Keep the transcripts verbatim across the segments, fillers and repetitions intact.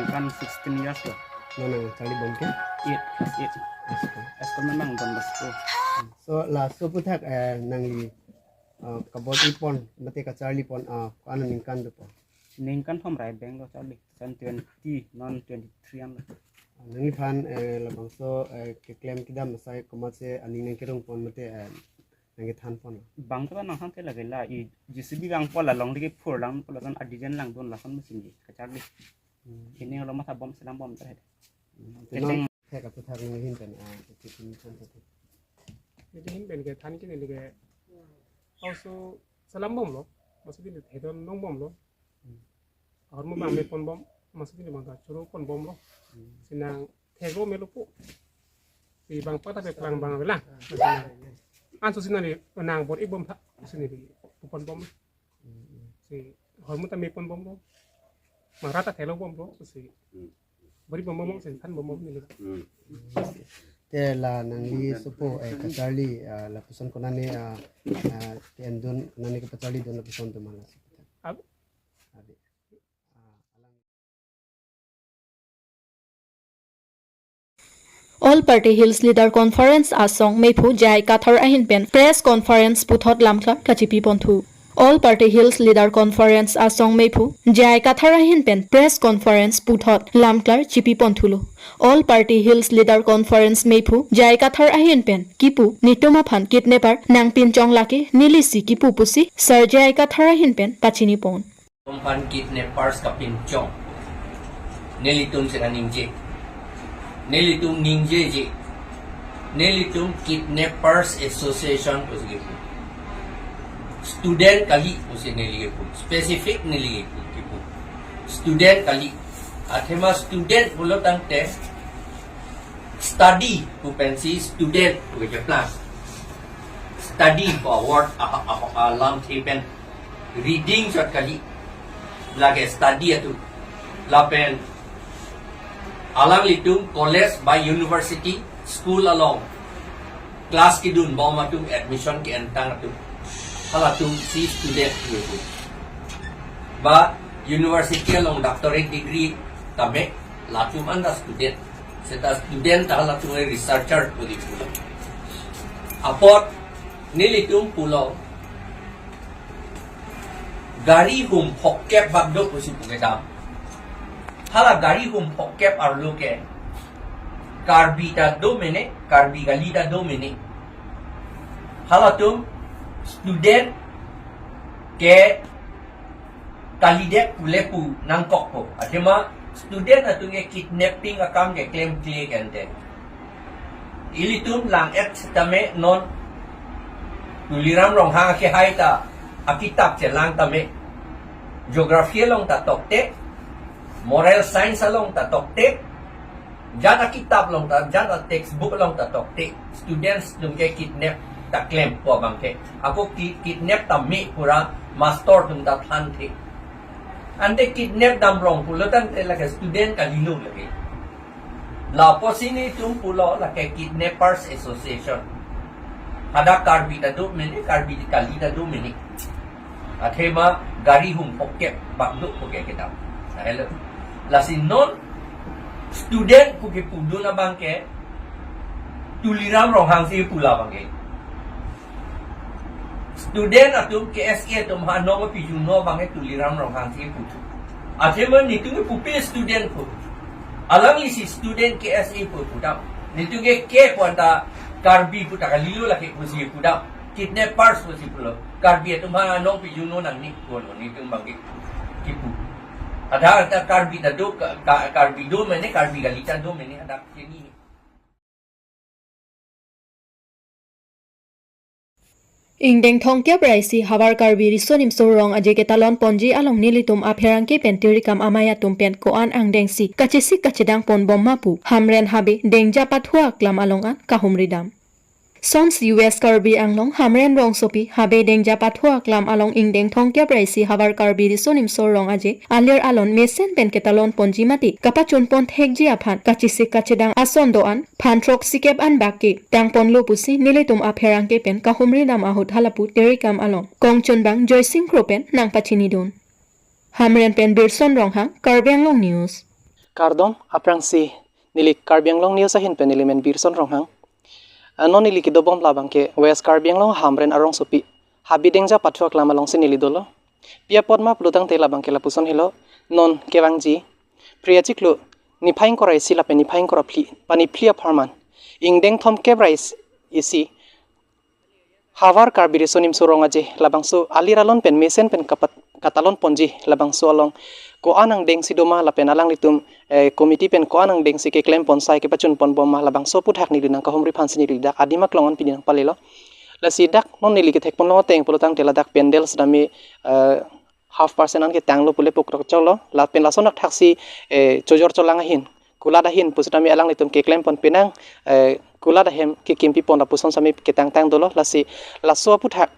ningkan sixteen years lo. Non nangcharli bom ke? Eight, class eight. School. School memang Don Bosco. So laso aphuthak, eh, nangli, eh, kabor ipon mate kacharli pon, ah, ko-an aningkan dopo? Ningkan thom ra beng lo charli. Sen twenty, non twenty-three an lo. Nangliphan, eh, labangso, eh, keklem kedam asai komatsi aning nangkerung pon mate, eh, nangkethan pon? Bang ta nangthan te lake la, i J C B vangpo, la longle kephur lang, pulo kan adijen langdun lason mesin ji kacharli. Hmm. Ini lo matha bom selam bom terakhir. Hmm. Kedeng. Thek aphuthak nangli ahin pen, ah, iti pini than tadi. Neli ahin pen kethan ke neli ke also selam bomlo. Maksudnya hedon long bomlo. Hmm. Ahormu bang me pon bom, maksudnya bang ta choro pon bomlo. Hmm. Si nangthek lo melo pu. Si bang pata pe klang bang avelang. Anso si nangli nangbor ik bom tha. Si neli pu pon bom. Hmm. Si ahormu ta me pon bomlo. Bang rat ta thelo bomlo. Si bor ik bom bom, si than bom bom neli. Hmm. Te la nangli sopo, eh, kacharli, ah, lapuson konane, ah, ah, ke-endun, konane kepacharlidun lapuson atum ma la? Ab- Abi. Ah, alang. All Party Hills Leader Conference asong mephu J I Kathar ahin pen press conference puthot lamklar kachipi ponthu. All Party Hills Leader Conference asong mephu J I Kathar ahin pen press conference puthot lamklar chipi ponthulo. All Party Hills Leader Conference mephu J I Kathar ahin pen kipu netum aphan kidnapper nangpinchong lake nelisi kipu pusi Sir J I Kathar ahin pen pachini pon. Tum aphan kidnappers kapinchong. Nelitum seta ningje. Nelitum ningjeje. Nelitum Kidnappers Association pusi kipu. Student kali pusi neli kipu. Specific neli kipu. Student kali. Athema student pulo tangte study pu pensi student pu keplang. Study pu award aha, aha, alamthe pen reading chot kali. Lake study atum. Lapen alanglitum college ba university, school along class kedun bom atum, admission ke-entang atum, halatum si student pu kipu. Ba university along doctorate degree tame, latum anta student. Seta student ta halatum researcher pu kipu. Apot nelitum pulo, gari hum phokep bak do pusi pu kedam. Hala gari hum phokep arlo ke Karbi ta do mene, Karbi kali ta do mene. Halatum student ke kalidet pule pu nangkokpo. Athema Student atum ke kidnapping akam ke klemkle kente. Ilitum lang-et tame non Tuliram Ronghang akehai ta akitap chelang tame, geography along ta tokte, moral science along ta tokte, jat akitap along ta, jat a textbook along ta tokte, students atum ke kidnap ta klempo abang ke. Ako ki-, kidnap tame pura master atum ta thanthe. Ante kidnap damrong pulo tangte lake student kalilo lake. Lapusi nelitum pulo lake Kidnappers Association. Hadak Karbi ta do mene, Karbi kali ta do mene. Athema gari hum pokke bak do pokke kedam. Hello. Lasi non student pu kepudun abang ke Tuliram Ronghang si pula abang ke. Student atum K S A atum ha nong pijun no abang ke Tuliram Ronghang si pu. Athema nelitum ke pupe student pu. Alangli si student K S A pu pudam. Nelitum ke ke pu anta Karbi pu ta kalilo lake pusi pudam. Kidnappers pusi pulo. Karbi atum ha nong pijun no nangne pulo nelitum abang ke kipu. Ada ta Karbi ta do ka, ka, Karbi do mene, Karbi kali ta do mene ada kini. Ingdeng thomkep ra isi Havar Karbi Riso Nimso Rong Aje ketalon ponji along nelitum apherangke pen tirikam amei atum pen ko-an angdengsi kachesik kachedang ponbom ma pu Hamren Habe Dengja Pathu Aklam along an kahumri dam. Sonsi West Karbi Anglong Hamren rongsopi Habe Dengja Pathu Aklam along ingdeng thomkep ra isi Havar Karbi Riso Nimso Rong Aje alir alon mesen pen ketalon ponji mate kapachun pon thekji aphan kachesik kachedang ason do-an phan throksikep an bak ke tang ponlo pusi nelitum apherangke pen kahumri dam ahut halapu tirikam along kongchunbang Joysing Kro pen nangpachinidun. Hamren pen Birson Ronghang, Karbi Anglong News. Kardom, aphrangsi neli Karbi Anglong News ahin pen neli men Birson Ronghang. Anon neli kedobom labang ke West Karbi Anglong Hamren arongsopi Habe Dengja Pathu Aklam alongsi neli dolo. Pi apot ma pulo tangte labang ke lapuson helo, non kevangji phre achiklo niphai ingkoi ra isi lapen niphai ingkoi ra phli, paniphli apharman ingdeng thomkep ra is-, isi Havar Karbi Riso Nimso Rong Aje labangso alir alon pen mesen pen kapat-, katalon ponji labangso along ko-an angdengsi doma lapen alanglitum, eh, committee pen ko-an angdengsi keklem ponsai kepachun ponbom ma labangso aphuthak neli nangkahumri aphansi neli dak adim aklong an pini nangpalelo. Lasi dak non neli kethek ponlong ateng pulo tangte ladak pandal sitame, eh, half percent an ketanglo pule pukrok cholo lapen lason akthaksi, eh, chojor cholang ahin kulat ahin pusitame alanglitum keklem pon penang, eh, kulat ahem kekimpi pon lapuson sitame ketangtang dolo lasi laso aphuthak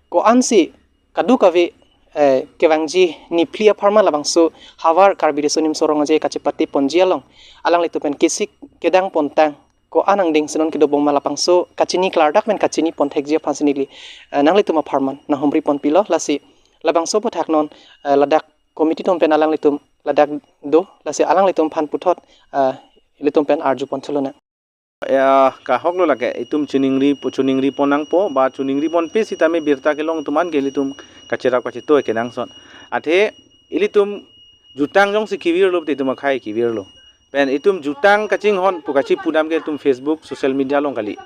ko-ansi kadokave, eh, kevangji niphli apharman labangso Havar Karbi Riso Nimso Rong Aje kachepate ponji along alanglitum pen kesik kedang pontang ko-an angdengsi non kedobom ma labangso kachini klardak pen kachini pon thekji aphansi neli, eh, nanglitum apharman nanghumri ponpilo lasi labangso aphuthak non, eh, ladak committee atum pen alanglitum ladak do lasi alanglitum aphan puthot, eh, ilitum pen arju pon thulo na. Ya, kahok lo lake, itum chiningri po, chiningri pon nangpo, ba chiningri ponpe sitame birta kelong atum an ke ilitum kacherap kachetoi kenangsot. Athe ilitum jutang jongsi kevirlo te itum akhei kevirlo. Pen itum jutang kachinghon pu kachipu dam ke itum Facebook, social media along kali.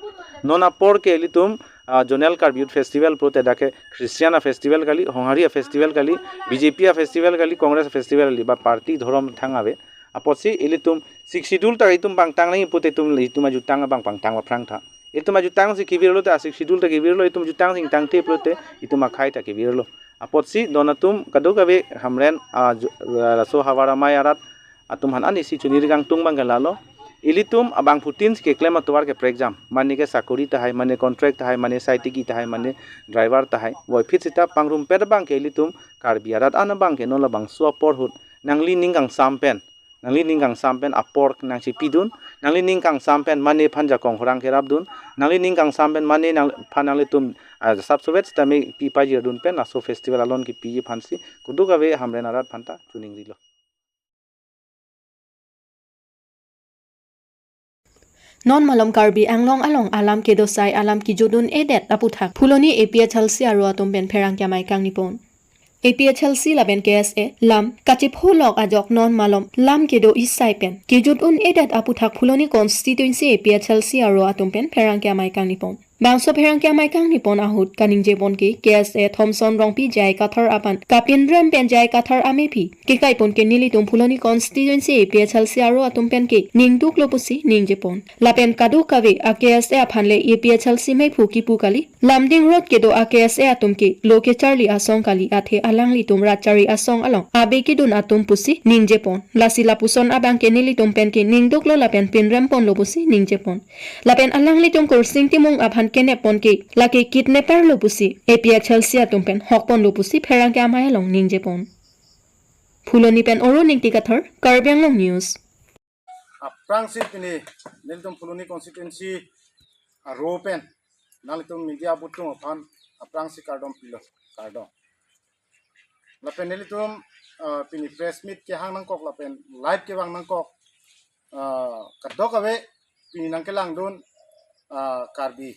Non apor ke ilitum, ah, Zonal Karbi Youth Festival pulote dak ke Christian a-festival kali, Honghari a-festival kali, B J P a-festival kali, Congress a-festival kali, ba party dhorom thang ave. Apotsi ilitum Sixth Schedule ta itum pangtang nangji pute itum, itum ajutang abang pangtang aphrang tha. Itum ajutangsi kevirlo ta, Sixth Schedule ta kevirlo, itum jutangsi ingtangte pulote itum akhei ta kevirlo. Apotsi don atum kadokave Hamren, ah, ju-, ah, laso Havar amei arat atum aphan anisi chuniri kangtung abang ke lalo. Ilitum abangphutinsi keklem atovar ke prekjam. Mane ke sakori tahai, mane contract tahai, mane saitiki tahai, mane driver tahai. Voiphit sita pangrumpet abang ke ilitum Karbi arat an abang ke non labangso apor ahut nangli ning kangsam pen, nangli ning kangsam pen apor nangchipidun, nangli ning kangsam pen mane aphan jakong khorang kerapdun, nangli ning kangsam pen mane nang, aphan nanglitum, ah, sap sovet sitame pi pajirdun pen laso festival alon kepiji aphansi kadokave Hamren arat aphanta chuningrilo. Non malom Karbi Anglong along alam kedo asai alam kejut un-edet aphuthak Phuloni A P H L C aro atum pen pherangke amei kangni pon. A P H L C lapen K S A lam kachepholok ajok non malom lam kedo asai pen kejut un-edet aphuthak Phuloni constituency A P H L C aro atum pen pherangke amei kangni pon. Bangso pherangke amei kangnipon ahut kaningje pon ke K S A Thomson Rongpi J I Kathar aban kapinrem pen J I Kathar amephi kekai pon ke nelitum Phuloni constituency A P H L C aro atum pen ke ningduklo pusi ningje pon. Lapen kadokave a K S A aphan le A P H L C meiphu kipu kali. Lumding Road kedo a K S A atum ke lo kecharli asong kali athe alanglitum rat chari asong along abe kedun atum pusi ningje pon. Lasi lapuson abang ke nelitum pen ke ningduklo lapen pinrem ponlo pusi ningje pon. Lapen alanglitum Kursing Timung aphan kenep pon ke lake kidnapper lo pusi A P H L C atum pen hok ponlo pusi pherangke amei along ningje pon. Phuloni pen Arun Ingti Kathar, Karbi Anglong News. Aphrangsi pini nelitum Phuloni constituency aro pen nanglitum media abutung aphan aphrangsi kardom pilo, kardom. Lapen nelitum, ah, pini press meet kehang nangkok lapen live kevang nangkok, ah, kadokave pini nangkelangdun, ah, Karbi.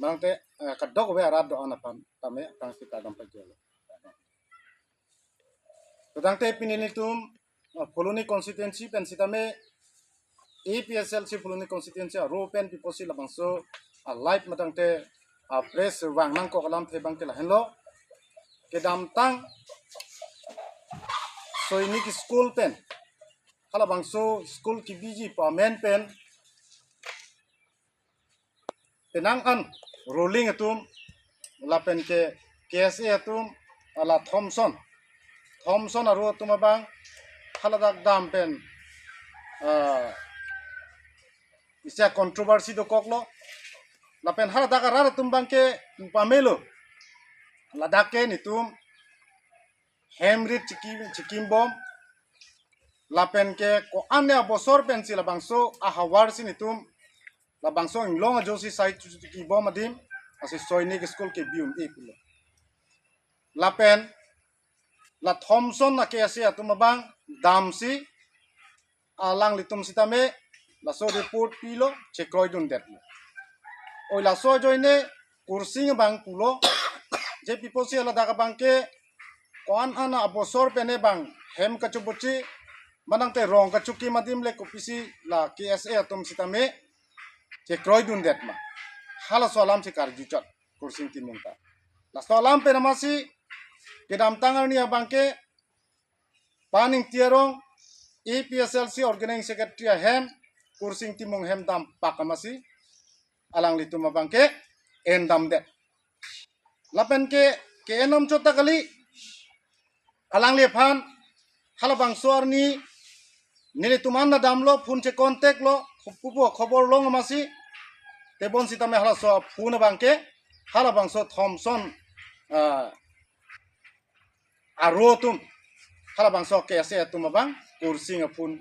Mangte, ah, kadokave arat do-an aphan tame aphrangsi kardom pajolo. Tangte pini nelitum, ah, Phuloni constituency pen sitame A P H L C Phuloni constituency aro pen piposi labangso, ah, live matangte, ah, press vang nangkok alamthe abang ke lahenlo. Kedamtang Sainik School pen, halabangso school kebiji pamen pen penang an ruling atum lapen ke K S A atum, ala Thomson, Thomson aro atum abang haladak dam pen, ah, isi a controversy dokoklo. Lapen haladak arat atum abang ke pamelo. Ladak ke nelitum hem rit chiki, chikim bom. Lapen ke ko-an abosor pensi labangso ahavar si nelitum labangso inglong ajo si sai chu chiki bom adim, lasi Sainik School kebi un-e pulo. Lapen la Thomson a K S A atum abang damsi alanglitum sitame laso report pilo, chekroidundetlo. Oi laso ajoine Kursing abang pulo, je piposi ladak abang ke ko-an an abosor pen ne bang hem kachobochi manangte rong kachokim adim le kopisi la K S A atum sitame chekroidundet ma. Halaso alam si karjuchot Kursing Timung ta. Laso alam pen amatsi kedamtang arni abang ke Paning Tiarong A P H L C organizing secretary ahem Kursing Timung hem dampak amatsi alanglitum abang ke en damdet. Lapen ke ke-en damchot ta kali, alangliphan halabangso arni nelitum an damlo, phone che contact lo, pupu khobor long amatsi tebon sitame halaso phone abang ke halabangso Thomson, ah, aro atum, halabangso K S A atum abang Kursing a-phone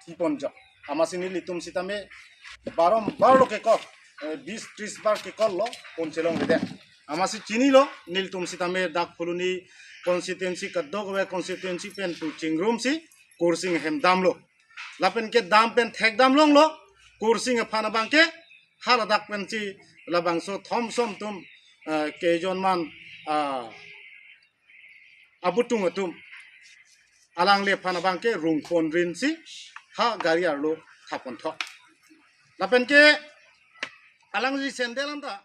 thipon jo. Amatsi nelitum sitame barombar lo ke call, eh, bis tris bar ke call lo, phone chelongledet. Amatsi chinilo, nelitum sitame dak Phuloni constituency kadokave constituency pen tu chingrumsi Kursing hem damlo. Lapen ke dam pen thekdam longlo, Kursing aphan abang ke haladak pensi labangso Thomson atum, eh, kejonman, ah, abutung atum alangliphan abang ke rungpon rinsi ha gari arlo thapon thok. Lapen ke alangli sandal anta